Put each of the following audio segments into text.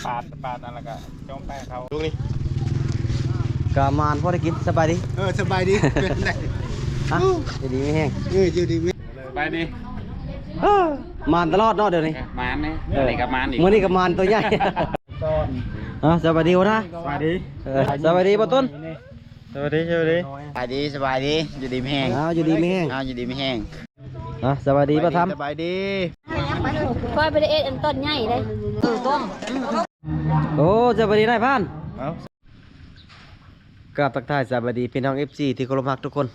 ປາດ ປາດນັ້ນ ແລ້ວກໍຈົ່ງໄປເຂົາ ລູກນີ້ ກະມານພໍໄດ້ກິນ. ສະບາຍດີ. ເອີ ສະບາຍດີ. ເປັນໃດ? ອ່ະ ຢູ່ດີມີແຮງ. ເອີ ຢູ່ດີມີ ສະບາຍດີ. ເອີ ມານຕະຫຼອດເນາະດຽວນີ້. ເອີ ມານເດ້. ເອີ ມື້ນີ້ກໍມານອີກ ມື້ນີ້ກໍມານຕົວໃຫຍ່. ອ່ະ ສະບາຍດີຫົວໜ້າ. ສະບາຍດີ. ເອີ ສະບາຍດີບໍ່ຕົ້ນ. ສະບາຍດີ ສະບາຍດີ ສະບາຍດີ ສະບາຍດີ. ຢູ່ດີມີແຮງ. ອ້າວ ຢູ່ດີມີແຮງ. ອ້າວ ຢູ່ດີມີແຮງ. ອ່ະ ສະບາຍດີປ້າທຳ. ສະບາຍດີ. ຂ້ອຍບໍ່ໄດ້ເອັດອັນຕົ້ນໃຫຍ່ເດ້. ເອີ ຕົ້ນ ໂອ້ ສະບາຍດີນາຍພານ. ເອົ້າ ກາບທັກທາຍສະບາຍດີພີ່ນ້ອງ ເອັຟຊີ ທີ່ເຄົາລົບຮັກທຸກຄົນ.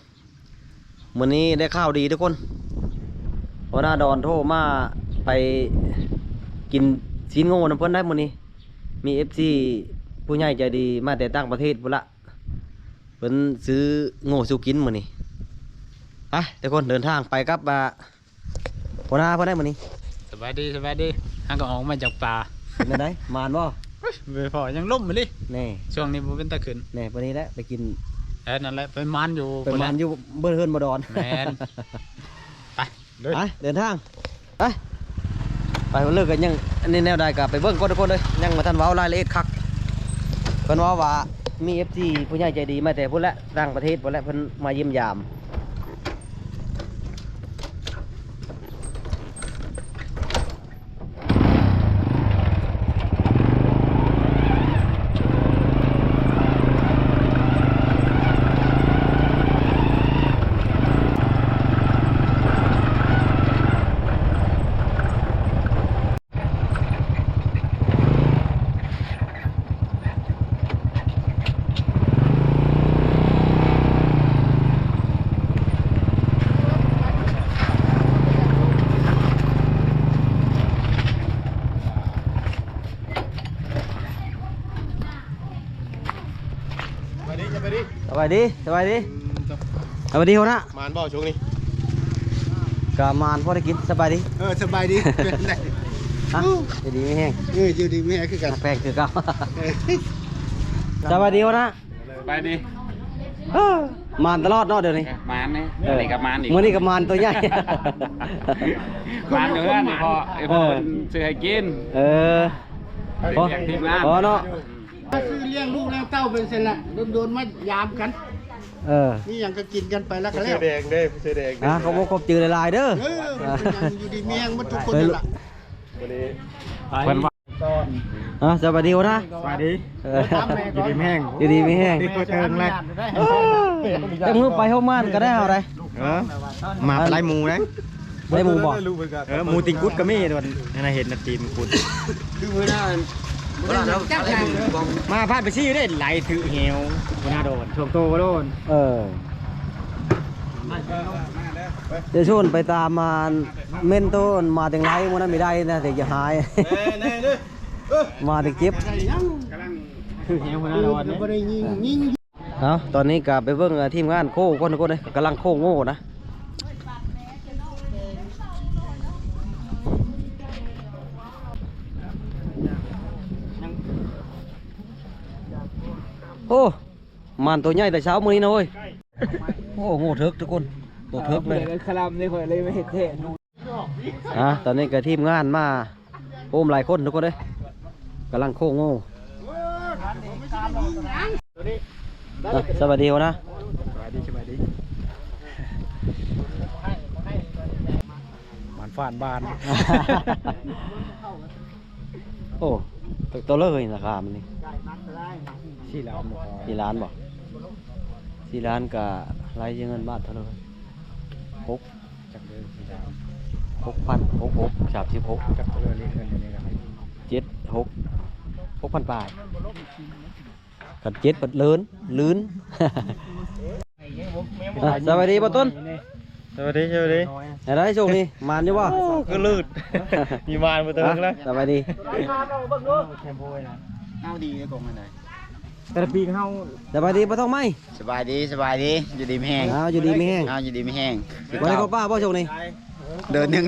ມື້ນີ້ໄດ້ຂ່າວດີທຸກຄົນ, ຫົວໜ້າດອນໂທມາ ໄປກິນຊີ້ນງົວນຳເພິ່ນໄດ້ມື້ນີ້. ມີ ເອັຟຊີ ຜູ້ໃຫຍ່ໃຈດີມາແຕ່ຕ່າງປະເທດພຸ້ນລະ, ເພິ່ນຊື້ງົວສູ່ກິນມື້ນີ້. ໄປທຸກຄົນ ເດີນທາງໄປກັບ ອ່າ ຫົວໜ້າເພິ່ນໄດ້ມື້ນີ້. ສະບາຍດີ ສະບາຍດີ. ຫາກໍອອກມາຈາກປ່າ. ເປັນຈັ່ງໃດ ມານບໍ່? ໂອ້ຍ ບໍ່ພໍ ຍັງລົ້ມຢູ່ເລີຍ. ແນ່ ຊ່ວງນີ້ບໍ່ເປັນຕາຂຶ້ນ. ແນ່ ປານນີ້ແຫຼະ ໄປກິນ. ເອີ ນັ້ນແຫຼະ ໄປມານຢູ່ ໄປມານຢູ່ເບິດເຮືອນບໍ່ດອນ. ແມ່ນ. ໄປ ເດີນທາງ ໄປ ໄປເລີກກັນ. ຍັງອັນນີ້ແນວໃດກໍໄປເບິ່ງກ່ອນທຸກຄົນເອີຍ, ຍັງບໍ່ທັນເວົ້າລາຍລະອຽດຄັກ. ເພິ່ນເວົ້າວ່າມີ ເອັຟຊີ ຜູ້ໃຫຍ່ໃຈດີມາແຕ່ພຸ້ນແຫຼະ ຕ່າງປະເທດພຸ້ນແຫຼະ ເພິ່ນມາຢ້ຽມຢາມ. ສະບາຍດີ ສະບາຍດີ ສະບາຍດີ ອືມ ສະບາຍດີຫົວໜ້າ. ມານບໍ່ຊ່ວງນີ້? ກະມານພໍໄດ້ກິນ. ສະບາຍດີ. ເອີ ສະບາຍດີ. ເປັນໃດ? ຮະ? ຢູ່ດີມີແຮງ. ເອີ ຢູ່ດີມີແຮງຄືກັນ. ແພງຄືເກົ່າ. ເອີ ສະບາຍດີຫົວໜ້າ. ສະບາຍດີ. ເອີ ມານຕະຫຼອດເນາະດຽວນີ້. ເອີ ມານເດ້. ເອີ ມື້ນີ້ກໍມານອີກ ມື້ນີ້ກໍມານຕົວໃຫຍ່. ມານຢູ່ເຮືອນນີ້ພໍ ເອີ ພໍ່ເພິ່ນຊື້ໃຫ້ກິນ. ເອີ ພໍ ພໍເນາະ. ມາຊື້ລ້ຽງລູກລ້ຽງເຕົ້າເປັນຊັ້ນລະ, ດົນໆມາຢາມກັນ. ເອີ ມີຫຍັງກໍກິນກັນໄປແລ້ວກໍແລ້ວ. ຜູ້ເສື້ອແດງເດ້ ຜູ້ເສື້ອແດງເດ້. ອ່າ ຂອບອົກຂອບໃຈຫຼາຍໆເດີ. ເອີ ເປັນຫຍັງ ຢູ່ດີມີແຮງໝົດທຸກຄົນນັ້ນລະ. ມື້ນີ້ເພິ່ນວ່າ ອ່າ ສະບາຍດີຫົວໜ້າ. ສະບາຍດີ. ເອີ ຢູ່ດີມີແຮງ ຢູ່ດີມີແຮງ. ເອີ ແຕ່ມື້ໄປຮ່ວມງານກໍໄດ້ເອົາໄດ. ເອີ ມາຫຼາຍໝູ່ເດ້. ໄດ້ໝູ່ບໍ່? ເອີ ໝູ່ຕີນກຸດກໍມີ. ອັນນັ້ນເຫັນນະ ຕີນກຸດ. ມາພາດໄປຊີ້ເດ້ ໄຫຼຖືແຫວ ຫົວໜ້າດອນ ຊ່ວງໂຕໂລນ. ເອີ ຈະຊວນໄປຕາມມາ ເມັນໂຕ ມາແຕ່ໄງມື້ນັ້ນມີໄດ້ນະ ແຕ່ຢ່າຫາຍ. ມາແຕ່ເຈັບ. ຖືແຫວ ຫົວໜ້າດອນ. ເອົາ ຕອນນີ້ກໍໄປເບິ່ງ ເອີ ທີມງານໂຄ້ກ່ອນທຸກຄົນເອີຍ, ກຳລັງໂຄ້ໂງ່ນະ. ໂອ້ ມານໂຕໃຫຍ່ແຕ່ເຊົ້າມື້ນີ້ນະເວີຍ. ໂອ້ ໂງ່ເຖິກທຸກຄົນ ໂຕເຖິກເລີຍ. ຄະລຳນີ້ຂ້ອຍເລີຍມາເຮັດແທນ. ອ່າ ຕອນນີ້ກໍທີມງານມາໂອ້ມຫຼາຍຄົນທຸກຄົນເດ້ ກຳລັງໂຄ້ໂງ່. ອ່າ ສະບາຍດີຫົວໜ້າ. ສະບາຍດີ ສະບາຍດີ. ມານຟານບານ. ໂອ້ ໂຕເລີຍລາຄາມັນນີ້. ສີ່ລ້ານບໍ່? ສີ່ລ້ານບໍ່? ສີ່ລ້ານກະໄລ່ເງິນບາດເທົ່າໃດ? ຫົກ ຈັກເດີ ສີ່ລ້ານ ຫົກພັນ ຫົກຫົກ ສາມສິບຫົກ ຈັກເດີ ເລກເງິນຢູ່ນີ້ກະ ເຈັດຫົກ ຫົກພັນປາຍ. ຄັນເຈັດບັດເລີນ ລື່ນ. ອ່ະ ສະບາຍດີບໍ່ຕົ້ນ. ສະບາຍດີ ສະບາຍດີ. ແນວໃດຊ່ວງນີ້ ມານຢູ່ບໍ່? ໂອ້ ຄືລືດ ມີມານບໍ່ເຖິງແລ້ວ. ສະບາຍດີ. ເຮົາດີເດ້ ກົງອັນໃດ ແຕ່ລະປີເຮົາ. ສະບາຍດີບໍ່ຕ້ອງໄມ້. ສະບາຍດີ ສະບາຍດີ ຢູ່ດີມີແຮງ. ອ້າວ ຢູ່ດີມີແຮງ. ອ້າວ ຢູ່ດີມີແຮງ. ບໍ່ໄດ້ເຂົ້າປ່າບໍ່ຊ່ວງນີ້? ເດືອນໜຶ່ງ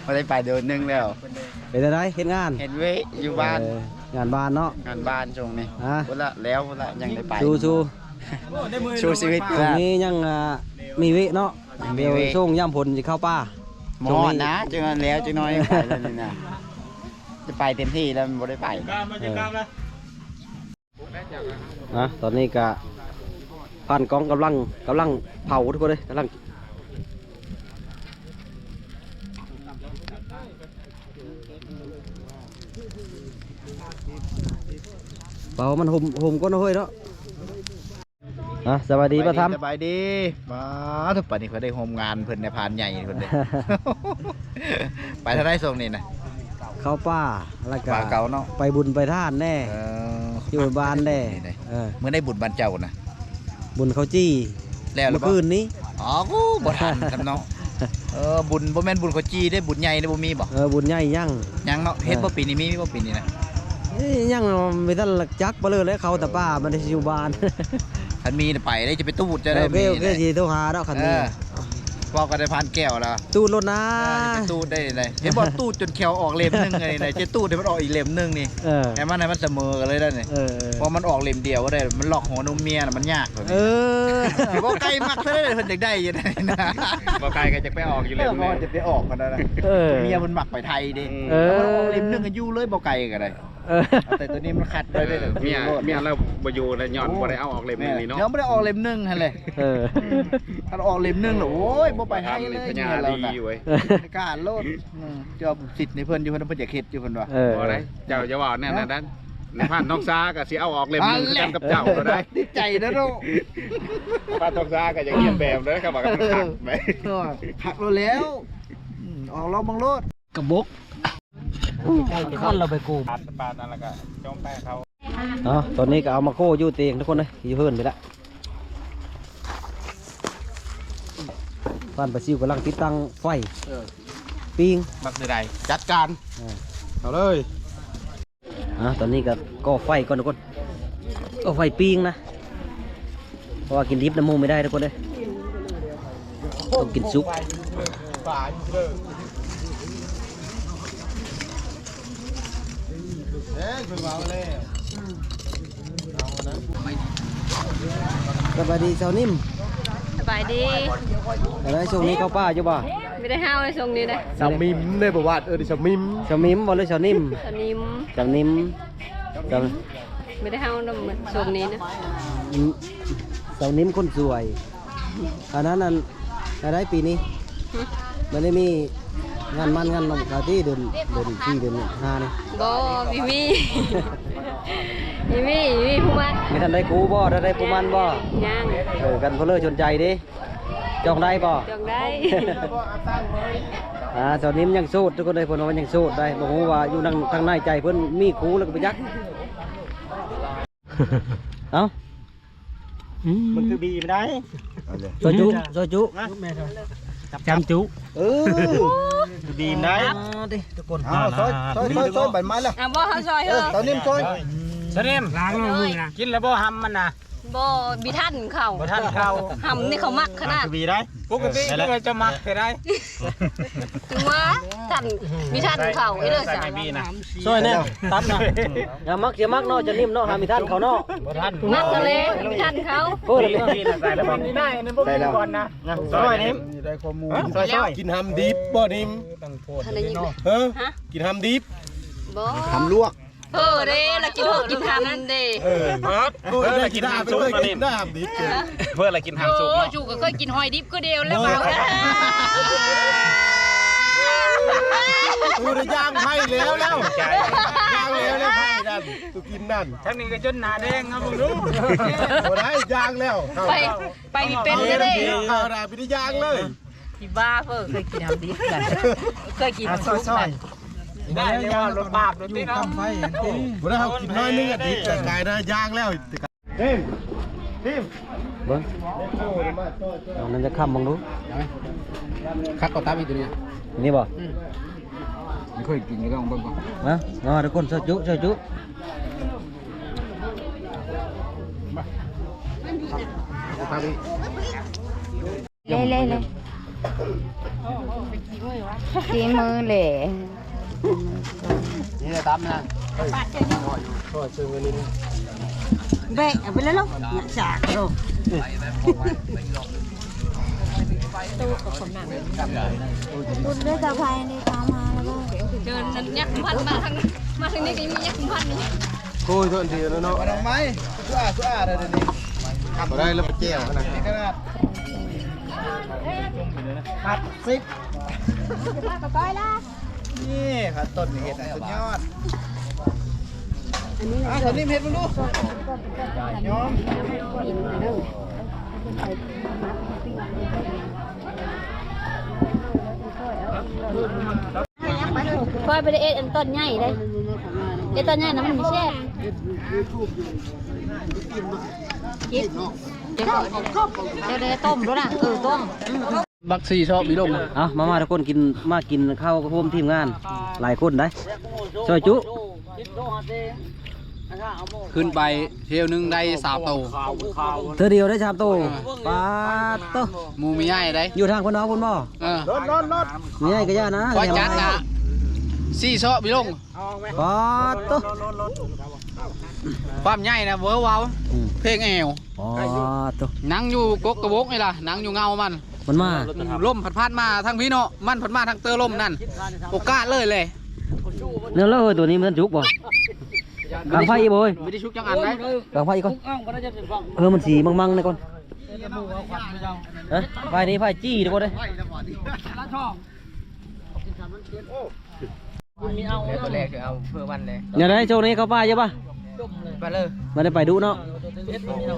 ບໍ່ໄດ້ໄປເດືອນໜຶ່ງແລ້ວ. ເປັນຈັ່ງໃດ ເຮັດງານ? ເຮັດວຽກຢູ່ບ້ານ. ເອີ ງານບ້ານເນາະ. ງານບ້ານຊ່ວງນີ້ ອ່າ ພຸ້ນລະ ແລ້ວພຸ້ນລະ ຍັງໄດ້ໄປ. ສູ້ໆ ສູ້ຊີວິດ. ຊ່ວງນີ້ຍັງ ອ່າ ມີວຽກເນາະ. ມີວຽກ. ດຽວຊ່ວງຍາມຝົນຊິເຂົ້າປ່າ. ບໍ່ຮອດນະ ຈັ່ງນັ້ນແລ້ວ ຈັກໜ້ອຍໄປແລ້ວນີ້ນະ. ຈະໄປເຕັມທີ່ແລ້ວ ມັນບໍ່ໄດ້ໄປ. ເອີ ອ່ະ ຕອນນີ້ກະຜ່ານກອງກຳລັງ ກຳລັງເຜົາ ທຸກຄົນເອີຍ ກຳລັງ ເຜົາມັນຫົ່ມ ຫົ່ມກ່ອນເນາະເຮີ້ຍເນາະ. ອ່ະ ສະບາຍດີປ້າທຳ. ສະບາຍດີ. ມາທຸກປານນີ້ເພິ່ນໄດ້ຮ່ວມງານເພິ່ນໃນພານໃຫຍ່ເພິ່ນເດ້. ໄປທາງໃດຊ່ວງນີ້ນະ? ເຂົ້າປ່າ ແລ້ວກະ ປ່າເກົ່າເນາະ ໄປບຸນໄປທານແດ່. ເອີ ຢູ່ບ້ານແດ່. ເອີ ມື້ໃດບຸນບ້ານເຈົ້ານະ? ບຸນເຂົ້າຈີ່ ແລ້ວ ມື້ຄືນນີ້. ອໍ ບໍ່ທັນຊ້ຳເນາະ. ເອີ ບຸນ ບໍ່ແມ່ນບຸນເຂົ້າຈີ່ເດ້ ບຸນໃຫຍ່ເດ້ ບໍ່ມີບໍ່? ເອີ ບຸນໃຫຍ່ຍັງ ຍັງເນາະ. ເຮັດບໍ່ ເອີ ປີນີ້ ມີບໍ່ປີນີ້ນະ? ເອີ ຍັງ ບໍ່ທັນຈັກ ບໍ່ເລີຍແຫຼະ ເຂົ້າແຕ່ປ່າ ມັນໄດ້ຊິຢູ່ບ້ານ. ຄັນມີນະໄປເດ້ ຈະໄປຕູດຈະໄດ້. ໂອເຄ ໂອເຄ ຊິໂທຫາດອກຄັນມີ. ເອີ ເວົ້າກັນໄດ້ຜ່ານແກ້ວແລ້ວ ຕູດໂລດນາ. ເອີ ຈະໄປຕູດໄດ້ໃດ? ເຫັນບໍ່ ຕູດຈົນແຂ້ວອອກເຫຼັ້ມໜຶ່ງນີ້ນະ ຈະຕູດໃຫ້ມັນອອກອີກເຫຼັ້ມໜຶ່ງນີ້. ເອີ ໃຫ້ມັນ ໃຫ້ມັນສະເໝີກັນເລີຍໄດ໋ນີ້. ເອີ ເອີ ເພາະມັນອອກເຫຼັ້ມດຽວບໍ່ໄດ້ ມັນລັອກຫົວນົມເມຍນະ ມັນຍາກ. ເອີ ບໍ່ໄກມັກເທົ່າໃດ ເພິ່ນຢາກໄດ້ຢູ່ໃດ໋ນະ. ບໍ່ໄກກໍຈະໄປອອກຢູ່ເຫຼັ້ມໜຶ່ງ ຈະໄປອອກກັນນະ. ເອີ ເມຍເພິ່ນມັກໄປໄທເດ້. ເອີ ມັນອອກເຫຼັ້ມໜຶ່ງກໍຢູ່ເລີຍ ບໍ່ໄກກໍໄດ້. ເອີ ແຕ່ໂຕນີ້ມັນຂັດໄວ້ເດ້. ເອີ ເມຍ ເມຍລາວບໍ່ຢູ່ແລ້ວ ຍ້ອນບໍ່ໄດ້ເອົາອອກເຫຼັ້ມໜຶ່ງນີ້ເນາະ. ແມ່ນ ຍ້ອນບໍ່ໄດ້ອອກເຫຼັ້ມໜຶ່ງຫັ້ນແຫຼະ. ເອີ ຄັນອອກເຫຼັ້ມໜຶ່ງແລ້ວ ໂອ້ຍ ບໍ່ໄປໄທເລີຍເມຍລາວນະ. ເຈົ້າສິດໃຫ້ເພິ່ນຢູ່ ເພິ່ນ ເພິ່ນຢາກເຮັດຢູ່ ເພິ່ນວ່າ. ເອີ ບໍ່ໄດ້ ເຈົ້າຢ່າເວົ້າແນວນັ້ນ. ນາຍພານທອງສາກໍຊິເອົາອອກເຫຼັ້ມໜຶ່ງຄືກັນກັບເຈົ້າກໍໄດ້. ດີໃຈເດີເນາະ ພານທອງສາກໍຢາກຮຽນແບບເດີ ຄັນວ່າມັນຄັກແບບ. ເອີ ຄັກໂລດແລ້ວ. ອືມ ອອກລອງເບິ່ງໂລດ. ກະບົກ ຄັນລາວໄປກູ ປານນັ້ນລະກະຈົ່ມແປເຂົາ. ເອົາ ຕອນນີ້ກໍເອົາມາໂຄຢູ່ເຕີງທຸກຄົນເອີຍ ຢູ່ເຮືອນນີ້ລະ. ບ້ານປາຊິວກຳລັງຕິດຕັ້ງໄຟ ເອີ ປີ້ງ ມັກແນວໃດ ຈັດການ. ເອີ ເອົາເລີຍ. ອ່າ ຕອນນີ້ກໍກໍ່ໄຟກ່ອນທຸກຄົນ ກໍ່ໄຟປີ້ງນະ ເພາະວ່າກິນດິບນຳໝູ່ບໍ່ໄດ້ທຸກຄົນເອີຍ ຕ້ອງກິນສຸກ. ສະບາຍດີສາວນິມ. ສະບາຍດີ. ແນວໃດ ຊ່ວງນີ້ເຂົ້າປ່າຢູ່ບໍ່? ບໍ່ໄດ້ເຮົາໃນຊ່ວງນີ້ເດ້. ສາວມິມເດ້ ບໍ່ວ່າເອີ້ນສາວມິມ. ສາວມິມບໍ່ ຫຼືສາວນິມ? ສາວນິມ. ສາວນິມ. ສາວ ບໍ່ໄດ້ເຮົານຳຊ່ວງນີ້ນະ. ອືມ ສາວນິມຄົນສວຍ. ອັນນັ້ນ ອັນ ອັນໃດປີນີ້? ຫຶ? ບໍ່ໄດ້ມີງານໝັ້ນງານນ້ອງເຂົາຕິ ເດືອນ ເດືອນສີ່ ເດືອນຫ້ານີ້? ບໍ່ ບໍ່ມີ. ບໍ່ມີ ບໍ່ມີຜູ້ໝັ້ນ. ບໍ່ທັນໄດ້ຄູ່ບໍ່? ທັນໄດ້ຜູ້ໝັ້ນບໍ່? ຍັງ. ເອີ ຄັນຜູ້ເລີສົນໃຈເດ້ ຈອງໄດ້ບໍ່? ຈອງໄດ້. ອ່າ ສາວນິມຍັງໂສດທຸກຄົນເອີຍ ເພິ່ນວ່າຍັງໂສດໄດ໋. ບໍ່ຮູ້ວ່າຢູ່ທາງ ທາງໃນໃຈເພິ່ນມີຄູ່ແລ້ວກໍບໍ່ຈັກ. ເອົ້າ ອືມ ມັນຄືບີບໍ່ໄດ້. ຊອຍຈຸ ຊອຍຈຸ ຈຳຈຸ. ເອີ ຄືບີບໍ່ໄດ້. ເອົາຕິ ທຸກຄົນ ເອົາ ຊອຍ ຊອຍ ຊອຍ ຊອຍ ບັດມາແລ້ວ. ອ່າ ບໍ່ ເຮົາຊອຍເອີ ເອີ ຊອຍ ຊອຍ ຊອຍ. ສະເນມ ລ້າງມືນະ ກິນແລ້ວບໍ່ຫຳມັນນະ? ບໍ່ ບໍ່ທັນເຂົ້າ ບໍ່ທັນເຂົ້າ. ຫຳນີ້ເຂົາມັກຂະໜາດ ຄືບີໄດ້. ປົກກະຕິ ເອີ ເຈົ້າມັກແທ້ໄດ໋. ຖືວ່າທັນ ມີທັນເຂົ້າອີກເດີ. ໃສ່ໃບບີນະ ຊ່ອຍແດ່ ຕັບນະ. ຢ່າມັກ ຢ່າມັກເນາະ ຈະນິ້ມເນາະ ຫາມີທັນເຂົ້າເນາະ. ບໍ່ທັນ ມັກແລ້ວ ມີທັນເຂົ້າ. ໂອ້ຍ ບີນະ ໃສ່ແລ້ວບໍ່? ນີ້ໄດ້ ອັນນີ້ບໍ່ມີກ່ອນນະ ຊ່ອຍນີ້. ໄດ້ຂໍ້ມູນ ຊ່ອຍໆ. ກິນຫຳດິບບໍ່ນິ້ມ? ເອີ ກິນຫຳດິບ ບໍ່ ຫຳລວກ. ເອີເດ້ ລະກິນເຮົາກິນຫຳເດ້. ເອີ ເອີ ລະກິນຫຳສຸກ ກິນຫຳດິບ. ເອີ ລະກິນຫຳສຸກເນາະ. ໂອ້ ຈູກໍເຄີຍກິນຫອຍດິບຄືດຽວແລ້ວ. ກູໄດ້ຍ່າງໄຜ່ແລ້ວ ແລ້ວ ຍ່າງແລ້ວ ແລ້ວໄຜ່ນັ້ນ ຕູກິນນັ້ນ. ທາງນີ້ກໍຈົນໜ້າແດງເນາະ ເບິ່ງດູ. ບໍ່ໄດ້ ຍ່າງແລ້ວ ໄປ ໄປມີເປັນເດ້. ເອົາໜ້າໄປໄດ້ຍ່າງເລີຍ. ທີ່ວ່າເພິ່ນເຄີຍກິນຫຳດິບກັນ ເຄີຍກິນຫຳສຸກກັນ. ໄດ້ແລ້ວ ລົດບາບລົດຕິດເນາະ. ບໍ່ໄດ້ ເຮົາກິນໜ້ອຍໜຶ່ງອະ ດິບກະກາຍນະ ຍ່າງແລ້ວ. ທີມ ທີມ ເບິ່ງ ເອົານັ້ນຈະຄ້ຳເບິ່ງດູ. ຄັກກວ່າຕັບອີກຕົວນີ້ ນີ້ບໍ່? ອືມ ບໍ່ເຄີຍກິນ ກໍລອງເບິ່ງກ່ອນນະ. ເອົາ ທຸກຄົນ ຊ່ອຍຈຸ ຊ່ອຍຈຸ. ມາ ຕັບອີກ. ເລ່ໆໆ ສີມືເລ່. ນີ້ແຫຼະຕັບນະ ແບະເອົາໄປເລີຍລູກ ສາກໂລ. ຕຸ້ນເດ້ ສະພາຍນີ້ຕາມຫາແລ້ວບໍ່? ເດີນນັ້ນຍັກພັນມາທາງ ມາທາງນີ້ກໍມີຍັກພັນນີ້. ໂອ້ຍ ໂທດທີແລ້ວເນາະ ມານຳໄມ້ ສຸອາ ສຸອາໄດ້ນີ້ ບໍ່ໄດ້ແລ້ວ ໄປແຈ້ວນະ ນີ້ຂະໜາດພັນສິບ ນີ້ພັນຕົ້ນນີ້ເຮັດໃຫ້ສຸດຍອດ. ອັນນີ້ ອ່ະ ອັນນີ້ເຮັດເບິ່ງດູ ຍອມ. ຂ້ອຍບໍ່ໄດ້ເຮັດອັນຕົ້ນໃຫຍ່ເດ້ ເຮັດຕົ້ນໃຫຍ່ນະມັນບໍ່ແຊບ. ກິນ ເຈົ້າໄດ້ຕົ້ມໂລດນະ ເອີ ຕົ້ມ ບັກສີ່ຊອບອີ່ລົງ. ເອົາ ມາ ມາທຸກຄົນ ກິນ ມາກິນເຂົ້າຮ່ວມທີມງານ ຫຼາຍຄົນໄດ໋ ຊ່ອຍຈຸ. ຂຶ້ນໄປເທື່ອໜຶ່ງໄດ້ສາມໂຕ ເທື່ອດຽວໄດ້ສາມໂຕ. ເອີ ປາດໂຕ ໝູ່ແມ່ໃຫຍ່ໄດ໋ ຢູ່ທາງເພິ່ນເອົາພຸ້ນບໍ່? ເອີ ແມ່ໃຫຍ່ກໍຢ່ານະ ຂ້ອຍຈັດນະ ສີ່ຊອບອີ່ລົງ. ປາດໂຕ ຄວາມໃຫຍ່ນະ ເວີເວົ້າ ອືມ ເພງແອວ. ປາດໂຕ ນັ່ງຢູ່ກົກຕະບົກນີ້ລະ ນັ່ງຢູ່ເງົາມັນ ມັນມາ ລົມພັດໆມາທາງພີ້ເນາະ ມັນພັດມາທາງເຕີລົມນັ້ນ ໂອກາດເລີຍແຫຼະ. ແນວລະເຮີຍ ໂຕນີ້ມັນສຸກບໍ່? ກາງໄຟອີກບໍ່ເຮີຍ? ບໍ່ໄດ້ສຸກຈັກອັນໃດ໋ ກາງໄຟອີກກ່ອນ ເຮີຍ ມັນຊິມັງໆນະກ່ອນ. ຮະ ໄຟນີ້ໄຟຈີ່ເດ້ ບໍ່ໄດ້. ແລ້ວຕົວແລກຄືເອົາເພື່ອວັນແລ້ວ ແນວໃດ ໂຊກນີ້ເຂົ້າປ່າຢູ່ບໍ່? ໄປເລີຍ ບໍ່ໄດ້ໄປດຸເນາະ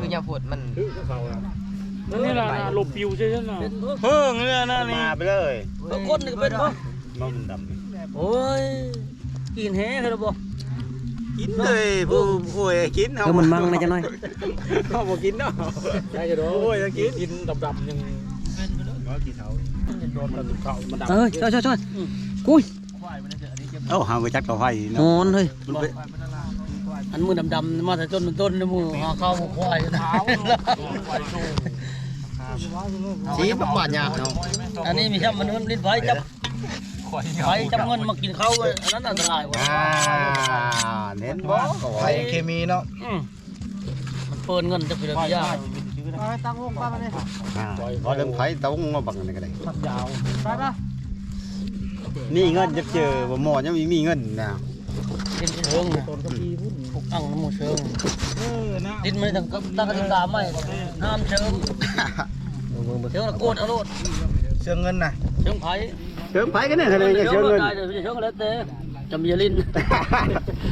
ຄືຍາມຝົນມັນ ອັນນີ້ລະ ລົມປິວຊື່ໆນະ ເພິ່ງເຮືອນະນີ້ ມາໄປເລີຍ. ບາງຄົນນີ້ກໍເປັນບໍ່ ມັນດຳ ໂອ້ຍ ກິນແຮງເລີຍບໍ່? ກິນເລີຍ ຜູ້ໂອ້ຍກິນເຮົາ ເອີ ມັນມັງແດ່ຈັກໜ້ອຍ ເຮົາບໍ່ກິນເນາະ ໄດ້ຢູ່ດອກ ໂອ້ຍກິນ ກິນດຳໆຍັງ ເອີ ຊ່ອຍໆໆ ອຸ້ຍ ເອົ້າ ຫາໄປຈັດເຂົ້າໄຟເນາະ ຮ້ອນເຮີຍ ມັນເປັນ ອັນມືດຳໆ ມາແຕ່ຕົ້ນ ຕົ້ນ ມືຫາເຂົ້າຄວາຍນະ ສີບັກບາດຍາກເນາະ ອັນນີ້ມີຊ້ຳມະນຸດຫຼິ້ນໄຟຈັບ ໄຟຈັບເງິນມາກິນເຂົ້າ ອັນນັ້ນອັນຕະລາຍວ່າ ອ່າ ເຫັນບໍ່ ໄຟເຄມີເນາະ ອືມ ມັນເປີນເງິນຈັກເທື່ອ ເອົາຕັ້ງວົງປະມານນີ້ ອ່າ ເວົ້າເລື່ອງໄຟຕັ້ງວົງມາບັກນີ້ກໍໄດ້ ໄປປະ ມີເງິນຈັກເທື່ອບໍ່ ໝໍຍັງມີເງິນນະ ເປັນເຊີງນະ ພວກອັງນຳໝູ່ເຊີງ ເອີ ນະ ດິນມັນຕັ້ງ ຕັ້ງກະຕິກາໃໝ່ ຫ້າມເຊີງ ເຊີງລະໂກດເອົາໂລດ ເຊີງເງິນນະ ເຊີງໄຜ ເຊີງໄຜກໍແນ່ ເຊີງເງິນ ເຊີງແລ້ວແຕ່ ຈຳເຢຍຫຼິ້ນ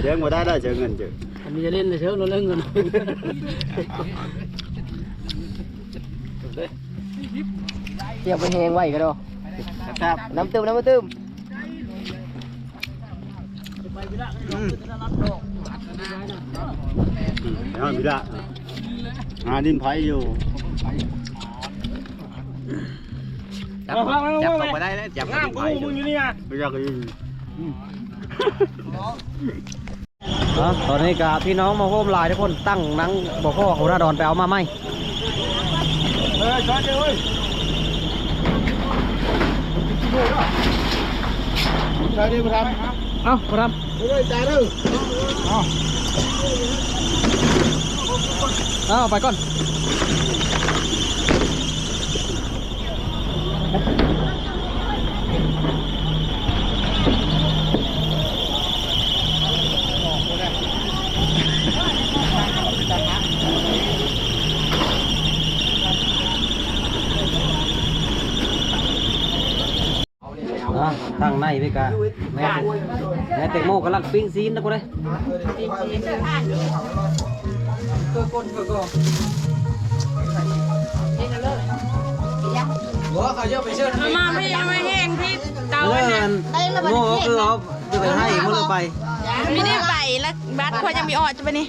ເຊີງບໍ່ໄດ້ ໄດ້ເຊີງເງິນເຈີ ຈຳເຢຍຫຼິ້ນ ເຊີງໂລດແລ້ວເງິນ ຕຽມໄປແຮງໄວ້ກໍດອກ ນ້ຳຕື່ມ ນ້ຳຕື່ມ ອືມ ອືມ ເອົາ ມີລະ ຫາດິນໄຜຢູ່ ຈັບ ຈັບເຂົ້າບໍ່ໄດ້ເດ້ ຈັບດິນໄຜຢູ່ ບໍ່ຢາກ ອືມ ເນາະ ຕອນນີ້ກະພີ່ນ້ອງມາໂຮມຫຼາຍທຸກຄົນ ຕັ້ງນັ່ງບໍ່ພໍ ຫົວໜ້າດອນໄປເອົາມາໃໝ່ ເອີຍ ຊ່ອຍເດ້ເອີຍ ຊ່ອຍເດ້ບໍ່ທັນ ເອົ້າ ບໍ່ທັນ ເອີຍ ຈ່າຍເດີ ເອົ້າ ເອົາ ໄປກ່ອນ. ອ່າ ທາງໃນນີ້ກະແມ່ ແມ່ແຕງໂມກຳລັງປີ້ງຊີ້ນນະ ຜູ້ໃດ ບໍ່ ເຂົາຈະໄປເຊີນ ເອົາມາ ມາແຮງທີ່ເຕົາ ເອີ ອັນນັ້ນ ໂມກໍຄືເອົາຈະໄປໃຫ້ ບໍ່ໄດ້ໄປ ມີໄດ້ໄປລະ ບັດຂ້ອຍຍັງມີອອດຈະໄປນີ້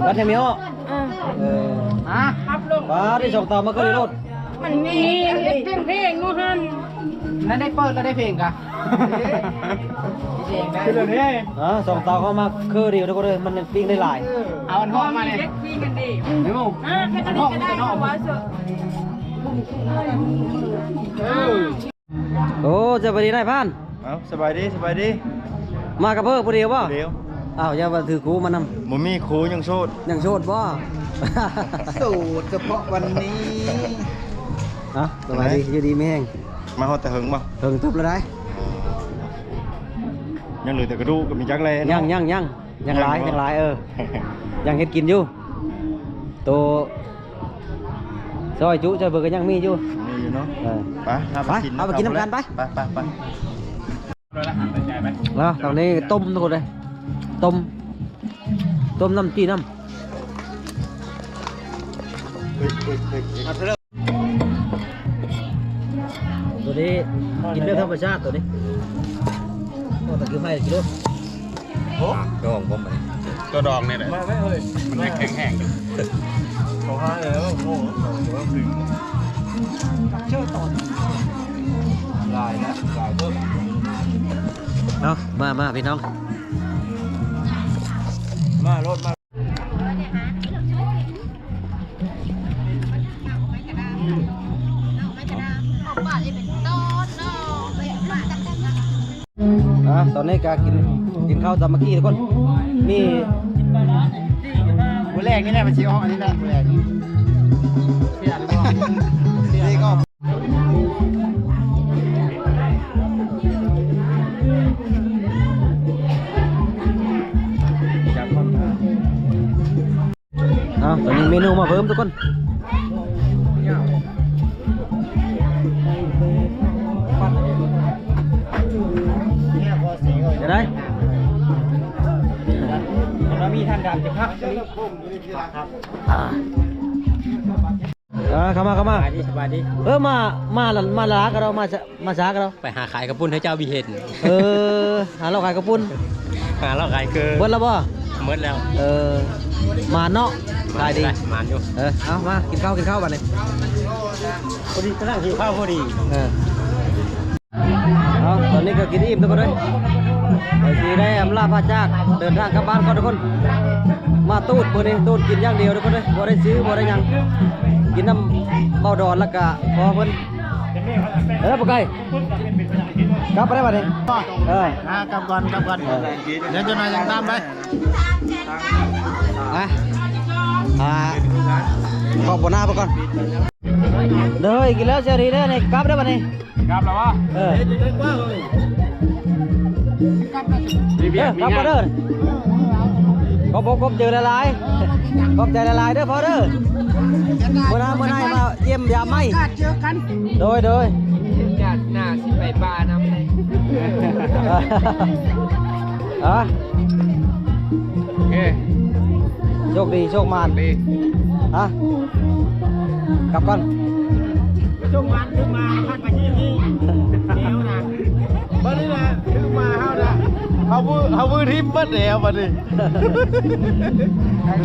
ບັດແຮມມີອອກ ເອີ ເອີ ຮະ ວ່າໄດ້ສອງຕາມາເກີນໂລດ ມັນມີເຮັດເພງເພງຢູ່ຫັ້ນ ນັ້ນໄດ້ເປີດແລ້ວໄດ້ເພງກະ ເພງໄດ້ ອ່າ ສອງຕາເຂົ້າມາຄືດຽວທຸກຄົນເດີ ມັນຍັງປີ້ງໄດ້ຫຼາຍ ເອົາອັນຫ້ອງມາແດ່ ເຮັດປີ້ງກັນດີ ເອີ ອັນຫ້ອງມັນກໍນອກ ເອີ ໂອ້ ສະບາຍດີນາຍພານ ເອົ້າ ສະບາຍດີ ສະບາຍດີ ມາກັບເພິ່ນຜູ້ດຽວບໍ່? ຜູ້ດຽວ ອ້າວ ຢ່າວ່າຖືຄູ່ມານຳ ບໍ່ມີຄູ່ ຍັງໂສດ ຍັງໂສດບໍ່? ໂສດສະເພາະວັນນີ້ ເອົ້າ ສະບາຍດີ ຢູ່ດີມີແຮງ ມາຮອດແຕ່ເຫິງບໍ່? ເຫິງເຕີບແລ້ວໄດ໋ ອໍ ຍັງເຫຼືອແຕ່ກະດູກກໍມີຈັກແລເນາະ. ຍັງ ຍັງ ຍັງ ຍັງຫຼາຍ ຍັງຫຼາຍ ເອີ ຍັງເຮັດກິນຢູ່. ໂຕຊອຍຈຸຊອຍເບິ່ງກໍຍັງມີຢູ່ ມີຢູ່ເນາະ. ເອີ ໄປ ເຮົາໄປ ໄປ ກິນ ເຮົາໄປກິນນຳກັນ ໄປ ໄປ ໄປ ໄປ. ແລ້ວທາງນີ້ຕົ້ມທຸກຄົນເລີຍ ຕົ້ມ ຕົ້ມນ້ຳຈີ່ນ້ຳ. ໂຕນີ້ກິນແບບທຳມະຊາດ ໂຕນີ້. ໂອ້ ຕະກີ້ໄຟກິໂລ ໂອ້ ດອງບໍ່ ຕົວດອງນີ້ແຫຼະ ມັນຍັງແຂງແຮງຢູ່. ເຂົາຫາແລ້ວ ໂອ້ ຫຼາຍນະ ຫຼາຍເດີ. ເອົາ ມາ ມາ ພີ່ນ້ອງ ມາໂລດ ມາ. ອ່າ ຕອນນີ້ກະກິນ ກິນເຂົ້າສາມັກຄີທຸກຄົນ. ມີມື້ແລກນີ້ແຫຼະ ມັນຊິອອກອັນນີ້ແຫຼະ ມື້ແລກນີ້. ນີ້ກໍ ເອົາ ຕອນນີ້ເມນູມາເພີ່ມທຸກຄົນ. ເປັນໃດ? ມັນມີທາງດຳຈະພັກ ອ່າ. ເອີ ເຂົ້າມາ ເຂົ້າມາ ສະບາຍດີ ສະບາຍດີ. ເອີ ມາ ມາ ມາລາກະດອກ ມາ ມາຊາກະດອກ. ໄປຫາຂາຍກະປຸ້ນໃຫ້ເຈົ້າບີເຫັນ. ເອີ ຫາເລາະຂາຍກະປຸ້ນ ຫາເລາະຂາຍເກີ ເບິດແລ້ວບໍ່? ເບິດແລ້ວ. ເອີ ມາເນາະ ຂາຍດີ ມານຢູ່. ເອີ ເອົາ ມາກິນເຂົ້າ ກິນເຂົ້າບັດນີ້ ພໍດີກຳລັງຫິວເຂົ້າພໍດີ. ເອີ ເອົາ ຕອນນີ້ກໍກິນອີ່ມທຸກຄົນເອີຍ ກໍຊິໄດ້ອຳລາພາຈາກ ເດີນທາງກັບບ້ານກ່ອນທຸກຄົນ. ມາຕູດມື້ນີ້ ຕູດກິນຢ່າງດຽວທຸກຄົນເອີຍ ບໍ່ໄດ້ຊື້ ບໍ່ໄດ້ຫຍັງ ກິນນຳເບົາດອນ ແລ້ວກະພໍເພິ່ນ. ເອີ ປາໄກ່ ກັບໄປໄດ້ບັດນີ້. ເອີ ອ່າ ກັບກ່ອນ ກັບກ່ອນ ເອີ ດຽວຈັກໜ່ອຍຈັ່ງຕາມໄປ. ມາ ອ່າ ຂອບຫົວໜ້າໄປກ່ອນ. ເດີ ກິນແລ້ວເສຍທີເດີ ນີ້ກັບໄດ້ບັດນີ້. ກັບແລ້ວວະ? ເອີ ມີວຽກ ເອີ ມີງານ ກັບກ່ອນເດີ. ຂອບອົກຂອບໃຈຫຼາຍໆ ຂອບໃຈຫຼາຍໆເດີພໍ່ເດີ. ມື້ໜ້າ ມື້ໜ້າມາຢ້ຽມຢາມໃໝ່. ໂດຍ ໂດຍ ໂອກາດໜ້າຊິໄປປ່ານຳ. ອ່າ ໂອເຄ ໂຊກດີໂຊກໝານ ໂຊກດີ. ຮະ ກັບກ່ອນ ໂຊກໝານ ຖືກມາພັດມາທີ່ນີ້ແນວນະ. ບັດນີ້ນະ ຖືກມາເຮົານະ ເຮົາວື ເຮົາວືທິບເບິດແລ້ວບັດນີ້.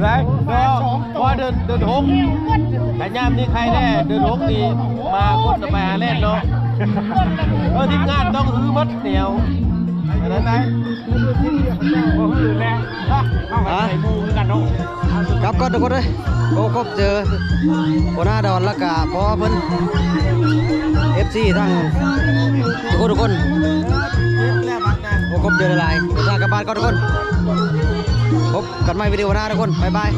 ໄດ້ເນາະ ເພາະວ່າເດືອນ ເດືອນຫົກ ກະຍາມນີ້ໄຄແດ່ ເດືອນຫົກນີ້ມາຄົນກະໄປຫາແລ່ນເນາະ. ເອີ ທີມງານຕ້ອງຮືເບິດແນວ ອັນນັ້ນໄດ໋ ບໍ່ຮືແລ້ວ ເຮົາກະໃສ່ໝູ່ຄືກັນເນາະ. ກັບກ່ອນທຸກຄົນເອີຍ ໂອ້ ຂອບໃຈຫົວໜ້າດອນ ແລ້ວກະພໍ່ເພິ່ນ ເອັຟຊີ ທັງທຸກຄົນ ທຸກຄົນ ໂອ້ ຂອບໃຈຫຼາຍໆ. ເດີນທາງກັບບ້ານກ່ອນທຸກຄົນ ພົບກັນໃໝ່ວິດີໂອໜ້າທຸກຄົນ ບາຍບາຍ.